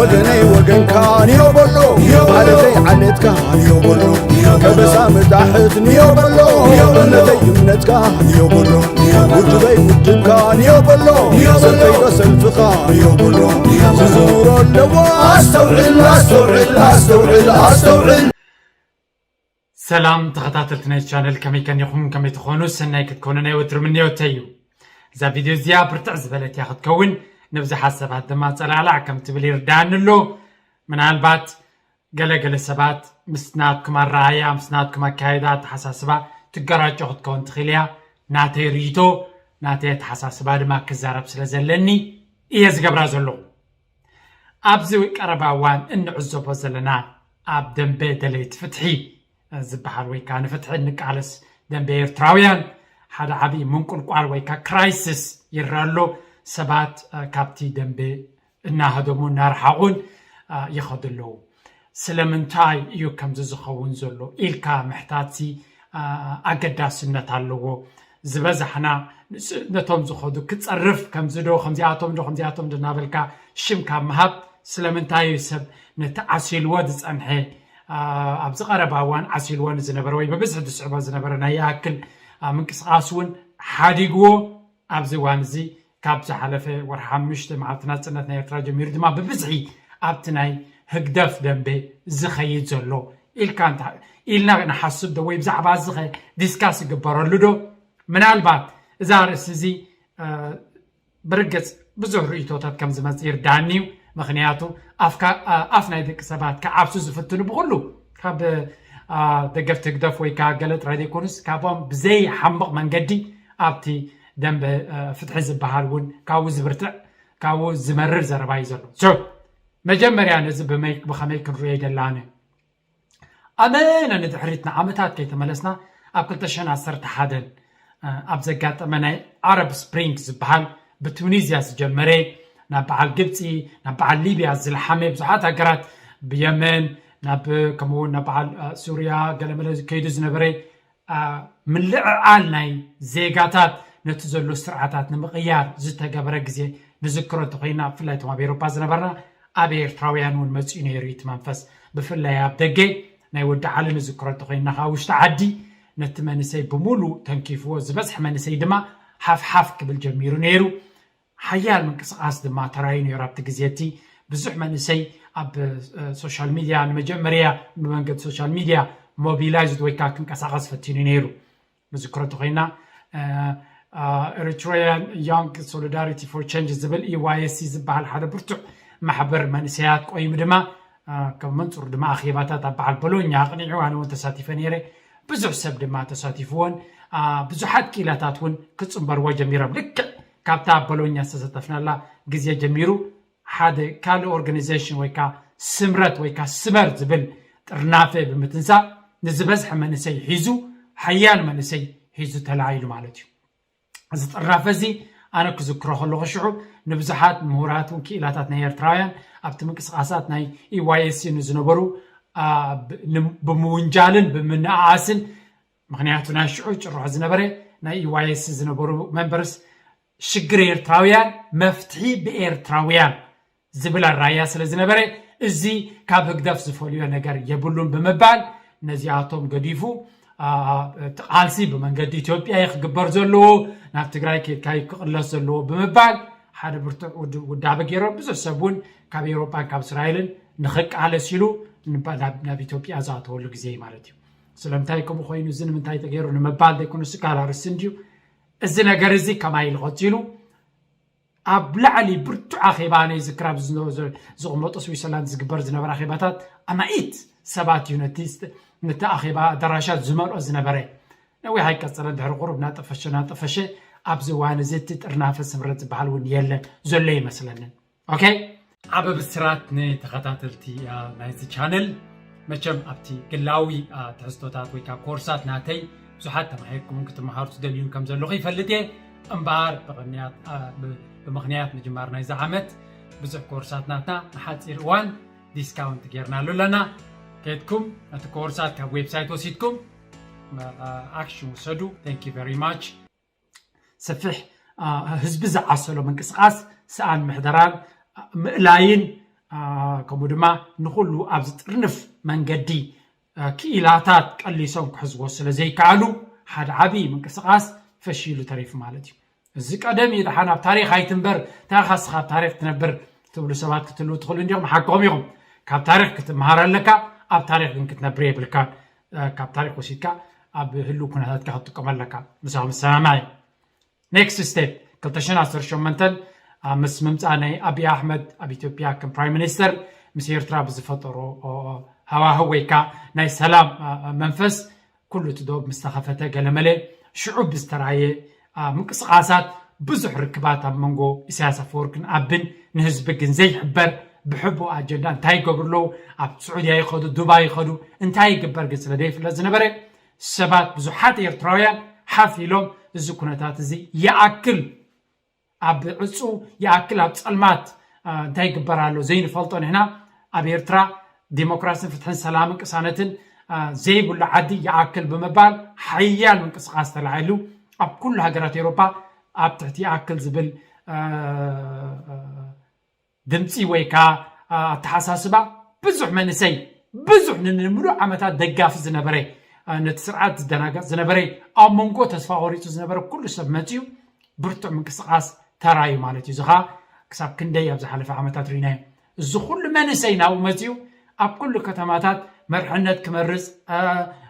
ወገነይ ወገንካ ንዮ በሎ፣ ዓሌተይ ዓሌትካ ንዮ በሎ፣ ከበሳ ምጣሕት ንዮ በሎ፣ እምነተይ እምነትካ ንዮ በሎ፣ ውድበይ ውድብካ ንዮ በሎ፣ ሰልፈይ ዶ ሰልፍኻ ንዮ በሎ፣ ዝዝውሮ ኣለዎ። ኣስተውዕል ኣስተውዕል ኣስተውዕል ኣስተውዕል። ሰላም ተኸታተልቲ ናይ ቻነል፣ ከመይ ከኒኹም? ከመይ ትኾኑ? ሰናይ ክትኮኑ ናይ ወትሩ ምንዮተይ እዩ። እዛ ቪድዮ እዚኣ ብርትዕ ዝበለት እያ ክትከውን፣ ንብዙሓት ሰባት ድማ ጸላዕላዕ ከም ትብል ይርዳኣኒ ኣሎ። ምናልባት ገለገለ ሰባት ምስ ናትኩም ኣረኣያ፣ ምስ ናትኩም ኣካይዳ፣ ኣተሓሳስባ ትገራጮ ክትከውን ትኽእል እያ። ናተይ ርእይቶ፣ ናተይ ኣተሓሳስባ ድማ ክዛረብ ስለ ዘለኒ እየ ዝገብራ ዘለኹ። ኣብዚ ቀረባ እዋን እንዕዘቦ ዘለና ኣብ ደንበ ደለይቲ ፍትሒ ዝበሃል ወይ ከዓ ንፍትሒ እንቃለስ ደንበ ኤርትራውያን ሓደ ዓብዪ ምንቁልቋል ወይ ከዓ ክራይሲስ ይረአ ኣሎ። ሰባት ካብቲ ደንበ እናሃደሙ እናረሓቑን ይኸዱ ኣለዉ። ስለምንታይ እዩ ከምዚ ዝኸውን ዘሎ ኢልካ ምሕታትሲ ኣገዳስነት ኣለዎ። ዝበዛሕና ነቶም ዝኸዱ ክፀርፍ ከምዚ ዶ ከምዚኣቶም ዶ ከምዚኣቶም ዶ እናበልካ ሽም ካብ ምሃብ ስለምንታይ እዩ ሰብ ነቲ ዓሲልዎ ዝፀንሐ ኣብዚ ቀረባ እዋን ዓሲልዎ ንዝነበረ ወይ ብብዝሒ ዝስዕቦ ዝነበረ ናይ ይኣክል ምንቅስቃስ እውን ሓዲግዎ ኣብዚ እዋን እዚ ካብ ዝሓለፈ ወርሒ ሓሙሽተ መዓልቲ ናፅነት ናይ ኤርትራ ጀሚሩ ድማ ብብዝሒ ኣብቲ ናይ ህግደፍ ደንበ ዝኸይድ ዘሎ ኢልካ ኢልና ንሓስብ ዶ ወይ ብዛዕባ እዚ ኸ ዲስካስ ይግበረሉ ዶ? ምናልባት እዛ ርእሲ እዚ ብርግፅ ብዙሕ ርእቶታት ከም ዝመፅእ ይርዳኣኒ እዩ። ምክንያቱ ኣፍ ናይ ደቂ ሰባት ክዓብሱ ዝፍትኑ ብኩሉ ካብ ደገፍቲ ህግደፍ ወይ ከዓ ገለ ጥራይ ዘይኮኑስ ካብኦም ብዘይ ሓምቕ መንገዲ ኣብቲ ደንበ ፍትሒ ዝበሃል እውን ካብኡ ዝብርትዕ ካብኡ ዝመርር ዘረባ እዩ ዘሎ። መጀመርያ ነዚ ብኸመይ ክንሪኦ ይደላነ ኣመና ንድሕሪት ንዓመታት ከይተመለስና ኣብ ክልተ ሽሕን ዓሰርተ ሓደን ኣብ ዘጋጠመ ናይ ዓረብ ስፕሪንግ ዝበሃል ብቱኒዝያ ዝጀመረ ናብ በዓል ግብፂ ናብ በዓል ሊብያ ዝለሓመ ብዙሓት ሃገራት ብየመን ናብ ከምኡውን ናብ በዓል ሱርያ ገለመለ ዝከይዱ ዝነበረ ምልዕዓል ናይ ዜጋታት ነቲ ዘሎ ስርዓታት ንምቕያር ዝተገበረ ግዜ ንዝክሮ እንተኮይና ብፍላይ እቶም ኣብ ኤሮፓ ዝነበርና ኣብ ኤርትራውያን እውን መፂኡ ነይሩ እቲ መንፈስ ብፍላይ ኣብ ደገ ናይ ወዲ ዓሊ ንዝክሮ እንተኮይና ከዓ ውሽጢ ዓዲ ነቲ መንእሰይ ብሙሉ ተንኪፍዎ ዝበዝሐ መንእሰይ ድማ ሓፍሓፍ ክብል ጀሚሩ ነይሩ ሓያል ምንቅስቃስ ድማ ተራዩ ነይሩ ኣብቲ ግዜ እቲ ብዙሕ መንእሰይ ኣብ ሶሻል ሚድያ ንመጀመርያ ብመንገዲ ሶሻል ሚድያ ሞቢላይዝድ ወይ ከዓ ክንቀሳቀስ ፈቲኑ ነይሩ ንዝክሮ እንተኮይና Eritrean Young Solidarity for Change ዝብል EYSC ዝበሃል ሓደ ብርቱዕ ማሕበር መንእሰያት ቆይሙ ድማ ከም መንፁር ድማ ኣኼባታት ኣብ በዓል ቦሎኛ ኣቕኒዑ ኣነ እውን ተሳቲፈ ነይረ ብዙሕ ሰብ ድማ ተሳቲፍዎን ብዙሓት ክኢላታት እውን ክፅንበርዎ ጀሚሮም ልክዕ ካብታ ኣብ ቦሎኛ ዝተሳተፍናላ ግዜ ጀሚሩ ሓደ ካልእ ኦርጋኒዜሽን ወይ ከዓ ስምረት ወይ ከዓ ስመር ዝብል ጥርናፈ ብምትንሳእ ንዝበዝሐ መንእሰይ ሒዙ ሓያል መንእሰይ ሒዙ ተላዒሉ ማለት እዩ። እዚ ጥርናፈ እዚ ኣነ ክዝክሮ ከለኹ ሽዑ ንብዙሓት ምሁራትን ክኢላታት ናይ ኤርትራውያን ኣብቲ ምንቅስቃሳት ናይ EYSC ንዝነበሩ ብምውንጃልን ብምንኣኣስን ምክንያቱ ናይ ሽዑ ጭርሖ ዝነበረ ናይ EYSC ዝነበሩ መንበርስ ሽግር ኤርትራውያን መፍትሒ ብኤርትራውያን ዝብል ኣራያ ስለ ዝነበረ እዚ ካብ ህግደፍ ዝፈልዮ ነገር የብሉን ብምባል ነዚኣቶም ገዲፉ እቲ ቃልሲ ብመንገዲ ኢትዮጵያ እዩ ክግበር ዘለዎ ናብ ትግራይ ከይድካ እዩ ክቕለስ ዘለዎ ብምባል ሓደ ብርቱዕ ውዳበ ገይሮም ብዙሕ ሰብ እውን ካብ ኤውሮጳን ካብ እስራኤልን ንኽቃለስ ኢሉ ናብ ኢትዮጵያ ዝኣተወሉ ግዜ እዩ ማለት እዩ ስለምንታይ ከምኡ ኮይኑ እዚ ንምንታይ ተገይሩ ንምባል ዘይኮነስ ካልእ ኣርእስቲ እንድዩ እዚ ነገር እዚ ከማይ ኢሉ ቀፂሉ ኣብ ላዕሊ ብርቱዕ ኣኼባ ናይ ዝክር ኣብ ዝቕመጦ ስዊዘርላንድ ዝግበር ዝነበረ ኣኼባታት ኣማኢት ሰባት እዩ ነቲ ኣኼባ ኣዳራሻት ዝመልኦ ዝነበረ ነዊሕ ኣይቀፀለን ድሕሪ ቁሩብ ናጠፈሸ ናጠፈሸ ኣብዚ እዋን እዚ እቲ ጥርናፈ ስምረት ዝበሃል እውን የለን ዘሎ ይመስለንን ኦኬ ዓቢ ብስራት ንተኸታተልቲ ናይዚ ቻነል መቸም ኣብቲ ግላዊ ትሕዝቶታት ወይ ከዓ ኮርሳት ናተይ ብዙሓት ተማሂርኩም ክትመሃሩ ትደልዩን ከም ዘለኹ ይፈልጥ እየ እምበኣር ብምኽንያት ምጅማር ናይዚ ዓመት ብዙሕ ኮርሳት ናትና ንሓፂር እዋን ዲስካውንት ጌርናሉ ኣለና ከድኩም ነቲ ኮርሳት ካብ ዌብሳይት ወሲድኩም ኣክሽን ውሰዱ thank you very much ሰፊሕ ህዝቢ ዝዓሰሎ ምንቅስቃስ ሰኣን ምሕደራን ምእላይን ከምኡ ድማ ንኩሉ ኣብ ዝጥርንፍ መንገዲ ክኢላታት ቀሊሶም ክሕዝዎ ስለ ዘይከኣሉ ሓደ ዓብዪ ምንቅስቃስ ፈሺሉ ተሪፉ ማለት እዩ። እዚ ቀደም እዩ። ደሓን ኣብ ታሪኽ ኣይትንበር፣ እንታይ ኢኻ እስኻ ኣብ ታሪኽ ትነብር ትብሉ ሰባት ክትህልዉ ትኽእሉ እንዲኹም፣ ሓቅኹም ኢኹም። ካብ ታሪኽ ክትመሃር ኣለካ፣ ኣብ ታሪኽ ግን ክትነብር የብልካን። ካብ ታሪኽ ወሲድካ ኣብ ህልው ኩነታትካ ክትጥቀም ኣለካ። ምሳኹም ዝሰማማዕ እዩ። ኔክስት ስቴፕ ክልተ ሽሕን ዓሰርተ ሸሞንተን ምስ ምምፃእ ናይ ኣብይ ኣሕመድ ኣብ ኢትዮጵያ ከም ፕራይም ሚኒስተር ምስ ኤርትራ ብዝፈጠሮ ሃዋህው ወይ ከዓ ናይ ሰላም መንፈስ ኩሉ እቲ ዶብ ምስ ተኸፈተ ገለመለ ሽዑ ብዝተራየ ምንቅስቃሳት ብዙሕ ርክባት ኣብ መንጎ ኢሳያስ ኣፈወርቅን ኣብን ንህዝቢ ግን ዘይሕበር ብሕቡ ኣጀንዳ እንታይ ይገብሩ ኣለዉ ኣብ ስዑድያ ይኸዱ ዱባይ ይኸዱ እንታይ ይግበር ግን ስለ ዘይፍለጥ ዝነበረ ሰባት ብዙሓት ኤርትራውያን ሓፍ ኢሎም እዚ ኩነታት እዚ ይኣክል ኣብ ዕፁ ይኣክል ኣብ ፀልማት እንታይ ይግበር ኣሎ ዘይንፈልጦ ንሕና ኣብ ኤርትራ ዲሞክራስን ፍትሕን ሰላምን ቅሳነትን ዘይብሉ ዓዲ ይኣክል ብምባል ሓያል ምንቅስቃስ ተላዒሉ ኣብ ኩሉ ሃገራት ኤሮፓ ኣብ ትሕቲ ይኣክል ዝብል ድምፂ ወይ ከዓ ኣተሓሳስባ ብዙሕ መንእሰይ ብዙሕ ንምሉእ ዓመታት ደጋፊ ዝነበረ ነቲ ስርዓት ዝደናገፅ ዝነበረ ኣብ መንጎ ተስፋ ቆሪፁ ዝነበረ ኩሉ ሰብ መፅዩ ብርቱዕ ምንቅስቃስ ተራዩ ማለት እዩ። እዚ ከዓ ክሳብ ክንደይ ኣብ ዝሓለፈ ዓመታት ርኢናዮ። እዚ ኩሉ መንእሰይ ናብኡ መፅዩ ኣብ ኩሉ ከተማታት መርሕነት ክመርፅ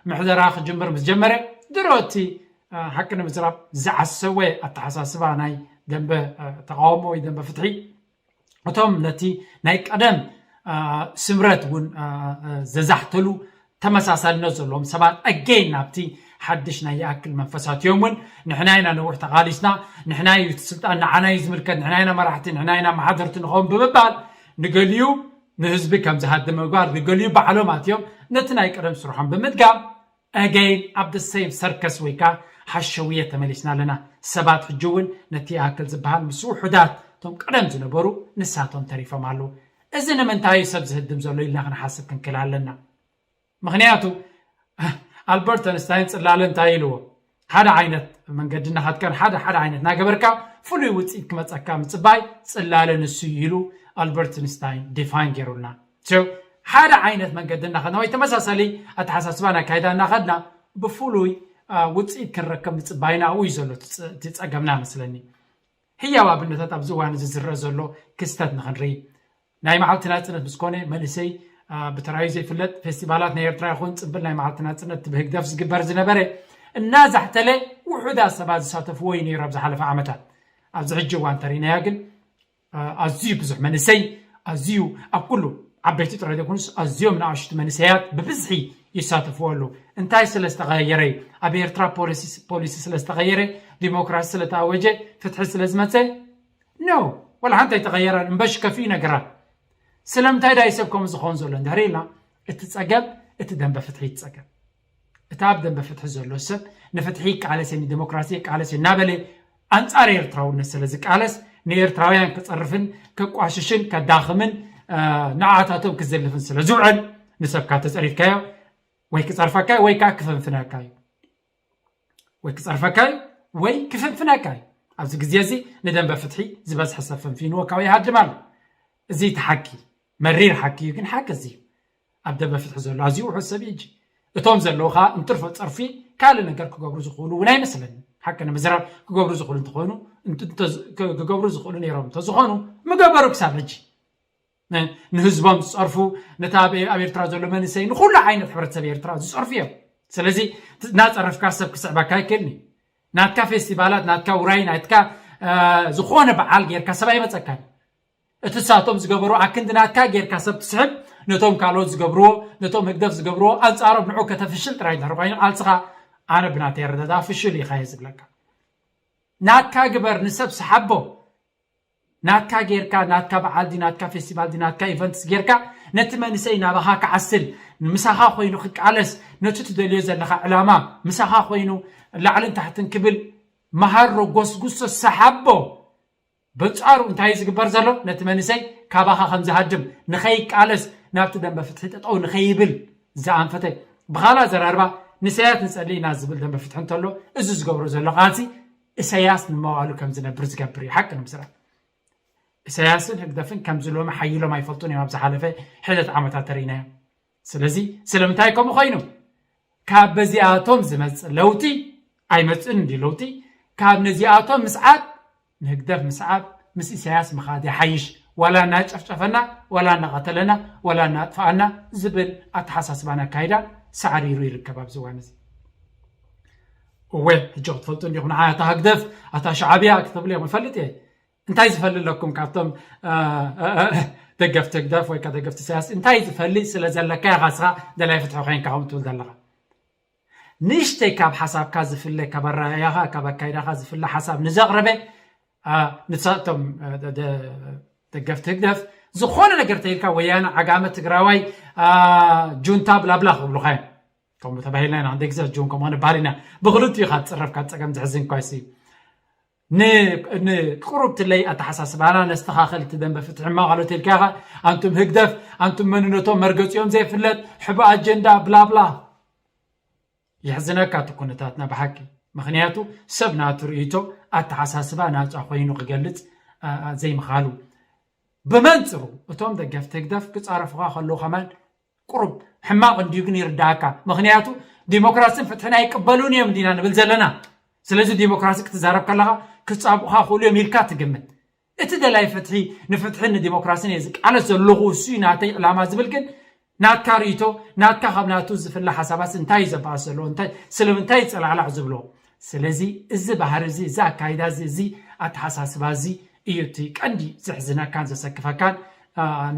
ምሕደራ ክጅምር ምስ ጀመረ ድሮ እቲ ሓቂ ንምዝራብ ዝዓሰወ ኣተሓሳስባ ናይ ደንበ ተቃውሞ ወይ ደንበ ፍትሒ እቶም ነቲ ናይ ቀደም ስምረት እውን ዘዛሕተሉ ተመሳሳልነት ዘለዎም ሰባት ኣገይን ናብቲ ሓድሽ ናይ ይኣክል መንፈሳት እዮም እውን ንሕና ኢና ነዊሕ ተቓሊስና ንሕና እዩ እቲ ስልጣን ንዓና እዩ ዝምልከት ንሕና ኢና መራሕቲ ንሕና ኢና መሓደርቲ ንኸውን ብምባል ንገሊኡ ንህዝቢ ከም ዝሃድም ምግባር ንገሊኡ ባዕሎም ኣትዮም ነቲ ናይ ቀደም ስርሖም ብምድጋም ኣገይን ኣብ the same circus ወይ ከዓ ሓሸውየ ተመሊስና ኣለና ሰባት ሕጂ እውን ነቲ ይኣክል ዝበሃል ምስ ውሑዳት እቶም ቀደም ዝነበሩ ንሳቶም ተሪፎም ኣለዉ እዚ ንምንታይ እዩ ሰብ ዝህድም ዘሎ ኢልና ክንሓስብ ክንክእል ኣለና ምክንያቱ ኣልበርት ኣንስታይን ፅላለ እንታይ ኢልዎ ሓደ ዓይነት መንገዲ እናኸድካን ሓደ ሓደ ዓይነት እናገበርካ ፍሉይ ውፅኢት ክመፀካ ምፅባይ ፅላለ ንሱ እዩ ኢሉ ኣልበርት ኣንስታይን ዲፋይን ገይሩልና ሓደ ዓይነት መንገዲ እናኸድና ወይ ተመሳሳሊ ኣተሓሳስባን ኣካይዳ እናኸድና ብፍሉይ ውፅኢት ክንረከብ ምፅባይና ኣብኡ እዩ ዘሎ እቲ ፀገምና መስለኒ ህያው ኣብነታት ኣብዚ እዋን እዚ ዝረአ ዘሎ ክስተት ንኽንርኢ ናይ መዓልቲ ናፅነት ምስ ኮነ መንእሰይ ብተራዩ ዘይፍለጥ ፌስቲቫላት ናይ ኤርትራ ይኹን ፅምብል ናይ መዓልቲ ናፅነት ብህግደፍ ዝግበር ዝነበረ እናዛሕተለ ውሑዳት ሰባት ዝሳተፍዎ እዩ ነይሩ ኣብ ዝሓለፈ ዓመታት ኣብዚ ሕጂ እዋን ተሪእናዮ ግን ኣዝዩ ብዙሕ መንእሰይ ኣዝዩ ኣብ ኩሉ ዓበይቲ ጥራይ ዘይኮኑስ ኣዝዮም ንኣሽቱ መንእሰያት ብብዝሒ ይሳተፍዎ ኣለዉ እንታይ ስለ ዝተቐየረ እዩ ኣብ ኤርትራ ፖሊሲ ስለ ዝተቐየረ ዲሞክራሲ ስለ ተኣወጀ ፍትሒ ስለ ዝመፀ no ወላ ሓንቲ ኣይተቐየረን እምበሽ ከፊኡ ነገራት ስለምንታይ ዳይ ሰብ ከምኡ ዝኸውን ዘሎ እንድሕር ኢልና እቲ ፀገም እቲ ደንበ ፍትሒ እዩ ፀገም እቲ ኣብ ደንበ ፍትሒ ዘሎ ሰብ ንፍትሒ ይቃለስ ንዲሞክራሲ ይቃለስ እናበለ ኣንፃር ኤርትራውነት ስለ ዝቃለስ ንኤርትራውያን ክፀርፍን ከቋሽሽን ከዳኽምን ንዓታቶም ክዘልፍን ስለ ዝውዕል ንሰብካ ተፀሪፍካዮ ወይ ክፀርፈካ ወይ ከዓ ክፍንፍነካ እዩ ወይ ክፀርፈካ እዩ ወይ ክፍንፍነካ እዩ ኣብዚ ግዜ እዚ ንደንበ ፍትሒ ዝበዝሐ ሰብ ፈንፊንዎ ካብ ይሃድም ኣሎ እዚ እቲ ሓቂ መሪር ሓቂ እዩ ግን ሓቂ እዚ እዩ ኣብ ደንበ ፍትሒ ዘሎ ኣዝዩ ውሑድ ሰብ እዩ እቶም ዘለዉ ከዓ እንትርፎ ፀርፊ ካልእ ነገር ክገብሩ ዝኽእሉ እውን ኣይመስለኒ ሓቂ ንምዝራብ ክገብሩ ዝኽእሉ እንትኾኑ ክገብሩ ዝኽእሉ ነይሮም እንተዝኾኑ ምገበሩ ክሳብ ሕጂ ንህዝቦም ዝፀርፉ ነቲ ኣብ ኤርትራ ዘሎ መንእሰይ ንኩሉ ዓይነት ሕብረተሰብ ኤርትራ ዝፀርፉ እዮም ስለዚ እናፀረፍካ ሰብ ክስዕበካ ኣይክእልኒ ናትካ ፌስቲቫላት ናትካ ውራይ ናትካ ዝኾነ በዓል ጌርካ ሰብ ኣይመፀካን እቲ ሳቶም ዝገበሩ ኣክንዲ ናትካ ጌርካ ሰብ ትስሕብ ነቶም ካልኦት ዝገብርዎ ነቶም ህግደፍ ዝገብርዎ ኣንፃሮም ንዑ ከተፍሽል ጥራይ እንድሕር ኮይኑ ቃልስኻ ኣነ ብናተይ ኣረዳዳ ፍሽል ኢኻ እየ ዝብለካ ናትካ ግበር ንሰብ ሰሓቦ ናትካ ጌርካ ናትካ በዓል ድዩ ናትካ ፌስቲቫል ድዩ ናትካ ኢቨንትስ ጌርካ ነቲ መንእሰይ ናባኻ ክዓስል ምሳኻ ኮይኑ ክቃለስ ነቲ ትደልዮ ዘለኻ ዕላማ ምሳኻ ኮይኑ ላዕልን ታሕትን ክብል መሃሮ ጎስጉሶ ሰሓቦ በንጻሩ እንታይ ዝግበር ዘሎ ነቲ መንእሰይ ካባኻ ከም ዝሃድም ንኸይቃለስ ናብቲ ደንበ ፍትሒ ጠጠው ንኸይብል ዝኣንፈተ ብኻላ ዘራርባ ንሰያት ንጸሊ ኢና ዝብል ደንበ ፍትሒ እንተሎ እዚ ዝገብሮ ዘሎ ቃልሲ እሰያስ ንመዋሉ ከም ዝነብር ዝገብር እዩ ሓቂ ንምስራት ኢሳያስን ህግደፍን ከምዚ ሎሚ ሓይሎም ኣይፈልጡን እዮም። ኣብ ዝሓለፈ ሕደት ዓመታት ተርኢናዮም። ስለዚ ስለምንታይ ከምኡ ኮይኑ? ካብ በዚኣቶም ዝመጽእ ለውጢ ኣይመጽእን እንዲ ለውጢ፣ ካብ ነዚኣቶም ምስዓብ ንህግደፍ ምስዓብ ምስ ኢሳያስ ምኻድ ይሓይሽ። ዋላ እናጨፍጨፈና፣ ዋላ እናቐተለና፣ ዋላ እናጥፍኣና ዝብል ኣተሓሳስባን ኣካይዳን ሳዕሪሩ ይርከብ ኣብዚ እዋን እዚ። እወ፣ ሕጂ ክትፈልጡ እንዲኹም፣ ንዓ እታ ህግደፍ፣ ኣታ ሻዕብያ ክትብሉ እዮም። እፈልጥ እየ። እንታይ ዝፈሊ ኣለኩም ካብቶም ደገፍቲ ህግደፍ ወይ ደገፍቲ ኢሳያስ? እንታይ ዝፈሊ ስለ ዘለካ ኢኻ እስኻ ደላይ ፍትሒ ኮይንካ ከምኡ ትብል ዘለኻ? ንእሽተይ ካብ ሓሳብካ ዝፍለ፣ ካብ ኣረኣእያኻ፣ ካብ ኣካይዳኻ ዝፍለ ሓሳብ ንዘቕረበ ንሳቶም ደገፍቲ ህግደፍ ዝኾነ ነገር ተይልካ፣ ወያነ ዓጋመ ትግራዋይ ጁንታ ብላብላ ክብሉኻ እዮም። ከምኡ ተባሂልና ኢና እንደ ግዜ ጁን ከምኡ ንባል ኢና። ብክልቲኡ ኢኻ ትፅረፍ፣ ካብ ፀገም ዝሕዝን ኳይሲ ንቅሩብ ትለይ ኣተሓሳስባና ነስተኻኸል፣ እቲ ደንበ ፍትሒ ሕማቕ ኣሎ ተልካ ኢኻ። ኣንቱም ህግደፍ፣ ኣንቱም መንነቶም መርገፂኦም ዘይፍለጥ ሕቡ ኣጀንዳ ብላብላ። የሕዝነካ እቲ ኩነታትና ብሓቂ። ምኽንያቱ ሰብ ናቱ ርእይቶ ኣተሓሳስባ ናፃ ኮይኑ ክገልፅ ዘይምኻሉ። ብመንፅሩ እቶም ደገፍቲ ህግደፍ ክፃረፉኻ ከለዉ ከማን ቁሩብ ሕማቕ እንድዩ ግን ይርዳእካ። ምኽንያቱ ዲሞክራስን ፍትሕን ኣይቅበሉን እዮም እንዲና ንብል ዘለና። ስለዚ ዲሞክራሲ ክትዛረብ ከለኻ ክጻብቑኻ ክኽእሉ እዮም ኢልካ ትግምት። እቲ ደላይ ፍትሒ፣ ንፍትሕን ንዲሞክራስን እየ ዝቃለስ ዘለኹ፣ እሱ እዩ ናተይ ዕላማ ዝብል ግን ናትካ ርእይቶ፣ ናትካ ካብ ናቱ ዝፍለ ሓሳባት እንታይ እዩ ዘበኣስ ዘለዎ? እንታይ ስለምንታይ ይጸላዕላዕ ዝብሎ? ስለዚ እዚ ባህሪ እዚ፣ እዚ ኣካይዳ እዚ፣ እዚ ኣተሓሳስባ እዚ እዩ እቲ ቀንዲ ዘሕዝነካን ዘሰክፈካን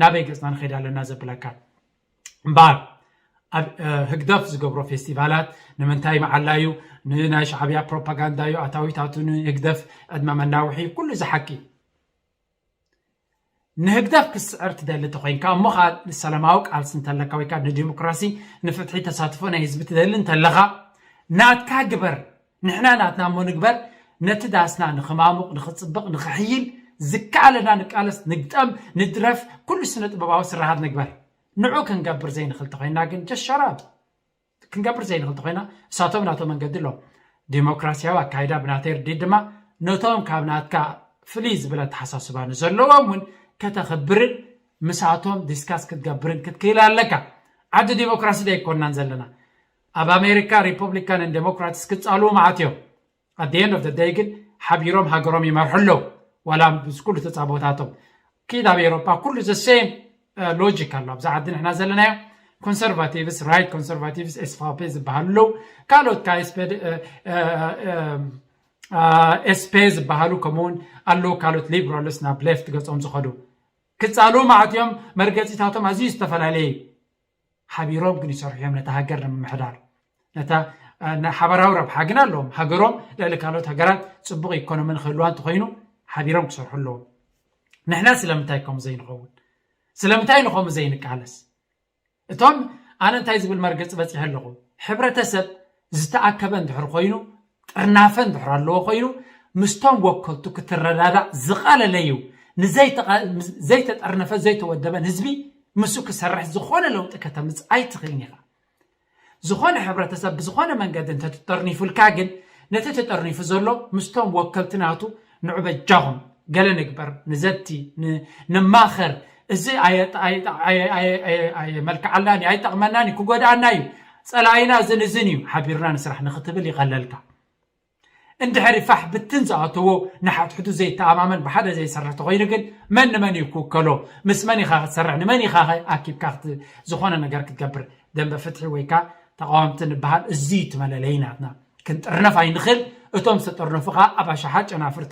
ናበይ ገጽና ንኸይድ ኣለና ዘብለካን። እምበኣር ኣብ ህግደፍ ዝገብሮ ፌስቲቫላት ንምንታይ መዓላ እዩ? ንናይ ሻዕብያ ፕሮፓጋንዳ እዩ። ኣታዊታቱ ንህግደፍ ዕድመ መናውሒ፣ ኩሉ እዚ ሓቂ እዩ። ንህግደፍ ክስዕር ትደሊ እንተኮይንካ እሞ ከዓ ንሰላማዊ ቃልሲ እንተለካ ወይ ከዓ ንዲሞክራሲ ንፍትሒ ተሳትፎ ናይ ህዝቢ ትደሊ እንተለካ ናትካ ግበር። ንሕና ናትና እሞ ንግበር። ነቲ ዳስና ንክማሙቕ ንክፅብቕ ንክሕይል ዝከኣለና ንቃለስ ንግጠም ንድረፍ ኩሉ ስነ ጥበባዊ ስራሃት ንግበር። ንዑ ክንገብር ዘይንኽእል ተኮይና ግን ጀሸራብ ክንገብር ዘይንኽእል ተኮይና እሳቶም ናቶም መንገዲ ኣለዎም። ዲሞክራሲያዊ ኣካይዳ ብናተይ ርድኢት ድማ ነቶም ካብ ናትካ ፍልይ ዝበለ ኣተሓሳስባ ንዘለዎም እውን ከተኽብርን ምሳቶም ዲስካስ ክትገብርን ክትክእል ኣለካ። ዓዲ ዲሞክራሲ ዶ ኣይኮናን ዘለና? ኣብ ኣሜሪካ ሪፐብሊካንን ዴሞክራትስ ክጻልዉ መዓት እዮም። At the end of the day ግን ሓቢሮም ሃገሮም ይመርሑ ኣለዉ። ዋላ ምስ ኩሉ ተጻቦታቶም ኪድ ኣብ ኤሮፓ ኩሉ the same logic ኣሎ። ኣብዚ ዓዲ ንሕና ዘለናዮ ኮንሰርቫቲቭስ፣ ራይት ኮንሰርቫቲቭስ፣ ኤስፋፔ ዝበሃሉ ኣለዉ። ካልኦት ካ ኤስፔ ዝበሃሉ ከምኡውን ኣለዉ። ካልኦት ሊብራልስ ናብ ሌፍት ገጾም ዝኸዱ ክጻልዉ መዓት እዮም። መርገጺታቶም ኣዝዩ ዝተፈላለየ እዩ። ሓቢሮም ግን ይሰርሑ እዮም ነታ ሃገር ንምምሕዳር። ነታ ሓበራዊ ረብሓ ግን ኣለዎም። ሃገሮም ልዕሊ ካልኦት ሃገራት ፅቡቕ ኢኮኖሚ ንክህልዋ እንተኮይኑ ሓቢሮም ክሰርሑ ኣለዎም። ንሕና ስለምንታይ ከምኡ ዘይንኸውን? ስለምንታይ ንኸምኡ ዘይንቃለስ? እቶም ኣነ እንታይ ዝብል መርገፂ በፂሐ ኣለኹ? ሕብረተሰብ ዝተኣከበ እንድሕር ኮይኑ ጥርናፈ እንድሕር ኣለዎ ኮይኑ ምስቶም ወከልቱ ክትረዳዳእ ዝቐለለ እዩ። ንዘይተጠርነፈ ዘይተወደበን ህዝቢ ምስኡ ክሰርሕ ዝኾነ ለውጢ ከተምፅእ ኣይትኽእልን ኢኻ። ዝኾነ ሕብረተሰብ ብዝኾነ መንገዲ እንተተጠርኒፉልካ ግን ነቲ ተጠርኒፉ ዘሎ ምስቶም ወከልቲ ናቱ ንዑ በጃኹም ገለ ንግበር፣ ንዘቲ፣ ንማኸር፣ እዚ ኣየመልክዓልናን እዩ ኣይጠቕመናን እዩ ክጎድኣና እዩ ጸላኢና እዝን እዝን እዩ ሓቢርና ንስራሕ ንክትብል ይቐለልካ። እንድሕር ፋሕ ብትን ዝኣተዎ ንሓድሕዱ ዘይተኣማመን ብሓደ ዘይሰርሕ ተኮይኑ ግን መን ንመን እዩ ክውከሎ? ምስ መን ኢኻ ክትሰርሕ? ንመን ኢኻ ኣኪብካ ዝኾነ ነገር ክትገብር? ደንበ ፍትሒ ወይካ ተቃወምቲ ንበሃል እዚ እዩ እቲ መለለይ ናትና። ክንጥርነፍ ኣይንኽእል። እቶም ዝተጠርነፉ ከዓ ኣብ ኣሻሓ ጨናፍር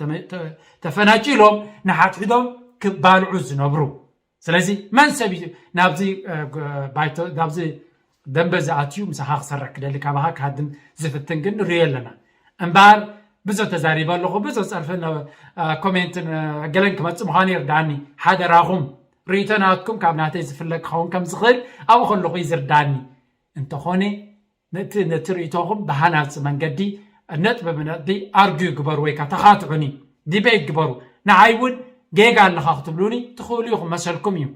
ተፈናጭሎም ንሓድሕዶም ክባልዑ ዝነብሩ። ስለዚ መን ሰብ እዩ ናብዚ ባይቶ ናብዚ ደንበ ዝኣትዩ ምሳኻ ክሰርሕ ክደሊ ካባኻ ክሃድም ዝፍትን ግን ንሪኦ ኣለና። እምበኣር ብዙሕ ተዛሪበ ኣለኹ። ብዙሕ ፀርፍን ኮሜንትን ገለን ክመፅእ ምዃኑ ይርዳኒ። ሓደራኹም ርእይቶ ናትኩም ካብ ናተይ ዝፍለ ክኸውን ከም ዝኽእል ኣብኡ ከለኹ እዩ ዝርዳኒ። እንተኾነ ነቲ ነቲ ርእይቶኹም ብሃናፂ መንገዲ ነጥቢ ብነጥቢ ኣርግዩ ግበሩ ወይ ከዓ ተኻትዑኒ፣ ዲቤት ግበሩ። ንዓይ እውን ጌጋ ኣለኻ ክትብሉኒ ትኽእሉ ኢኹም፣ መሰልኩም እዩ።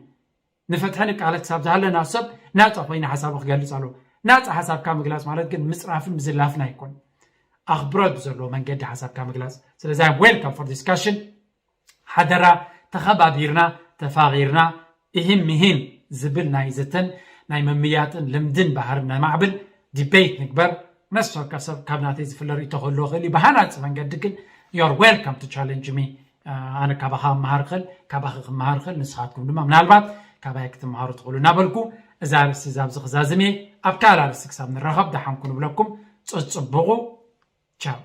ንፍትሒ ንቃለስ ክሳብ ዝሃለና ሰብ ናፃ ኮይኑ ሓሳቡ ክገልፅ ኣለዎ። ናፃ ሓሳብካ ምግላፅ ማለት ግን ምፅራፍን ምዝላፍን ኣይኮን፣ ኣኽብሮት ብዘለዎ መንገዲ ሓሳብካ ምግላፅ። ስለዚ I'm welcome for discussion። ሓደራ ተኸባቢርና ተፋቒርና እሂን ምሂን ዝብል ናይ ዘተን ናይ ምምያጥን ልምድን ባህርን ናይ ማዕብል ዲቤት ንግበር። ነፍሲ ወከፍ ሰብ ካብ ናተይ ዝፍለ ርእቶ ክህልዎ ክእል እዩ። ብሃናፂ መንገዲ ግን you're welcome to challenge me። ኣነ ካባኻ ክመሃር ክእል፣ ካባኺ ክመሃር ክእል፣ ንስኻትኩም ድማ ምናልባት ካባይ ክትመሃሩ ትኽእሉ እናበልኩ እዛ ኣርእስቲ እዛ ኣብዚ ክዛዝም እየ። ኣብ ካልእ ኣርእስቲ ክሳብ ንራኸብ ደሓንኩ ንብለኩም። ጽጽብቑ። ቻው።